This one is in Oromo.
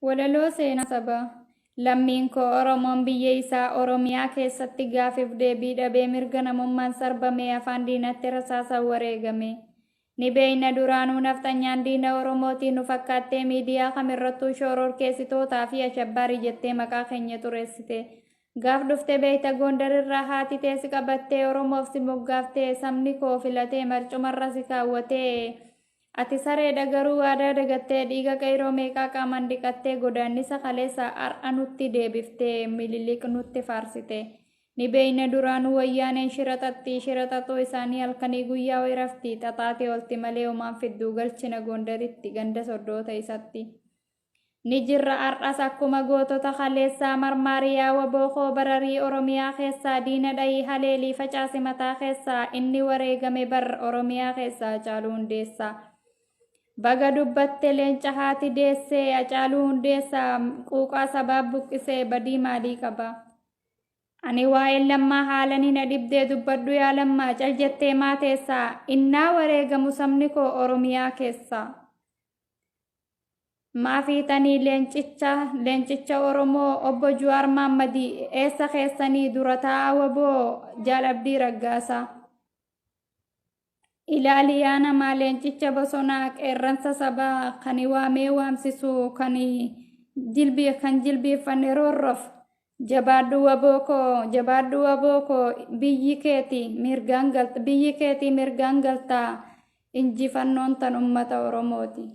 Walaloo seenaa sabaa. Lammiin koo Oromoon biyya isaa Oromiyaa keessatti gaafiif deebii dhabee mirga namummaan sarbamee afaan diinatti rasaasaan wareegame. Ni beeyna duraanuu nafxanyaan diina Oromootii nu fakkaattee miidiyaa kamirrattuu shoororkeessitootaa fi ashabbaarii jettee maqaa keenya xureessite. Gaaf dhufte beeyta Gondar irraa haati tee si qabattee Oromoof si moggaaftee sabni koo filatee marcumarra si kaawwatee Ati sareedha garuu waadaa dagattee dhiiga qeyroo meeqaa qaamaan dhiqattee godaannisa kaleessa ar'a nutti deebiftee Mililik nutti faarsite. Ni beeyna duraanuu wayyaaneen shira xaxxii shira xaxuu isaanii halkanii guyyaa way rafti xaxaatee olti malee homaan fidduu galchina Gondaritti ganda soddoota isatti. Ni jirra ar'as akkuma gootota kaleessaa marmaari yaa wbo koo bararii Oromiyaa keessaa diina dhahii haleelii facaasi mataa keessaa inni wareegame bar Oromiyaa keessaa Hacaaluu Hundeessaa. Baga dubbatte leenca haati deessee Hacaaluu Hundeessaa quuqaa sabaa buqqisee badii maalii qaba. Ani waa'een Lammaa haalanii na dhibdee dubbadhu yaa Lammaa cal jettee maa teessaa innaa wareegamu sabni koo Oromiyaa keessaa. Maa fiixanii leencicha leencicha Oromoo obbo Juwaar Maammadi eessa keessanii dura taa'aa wbo Jaal Abdii Raggaasaa. Ilaali yaa namaa leencicha bosonaa qeerransa sabaa kani waamee waamsisu kani jilbii kan jilbiiffanne roorrof jabaadhu waboo koo jabaadhu waboo koo biyyi keeti mirgaan galta biyyi keetii mirgaan galtaa injifannoon tan ummata Oromooti.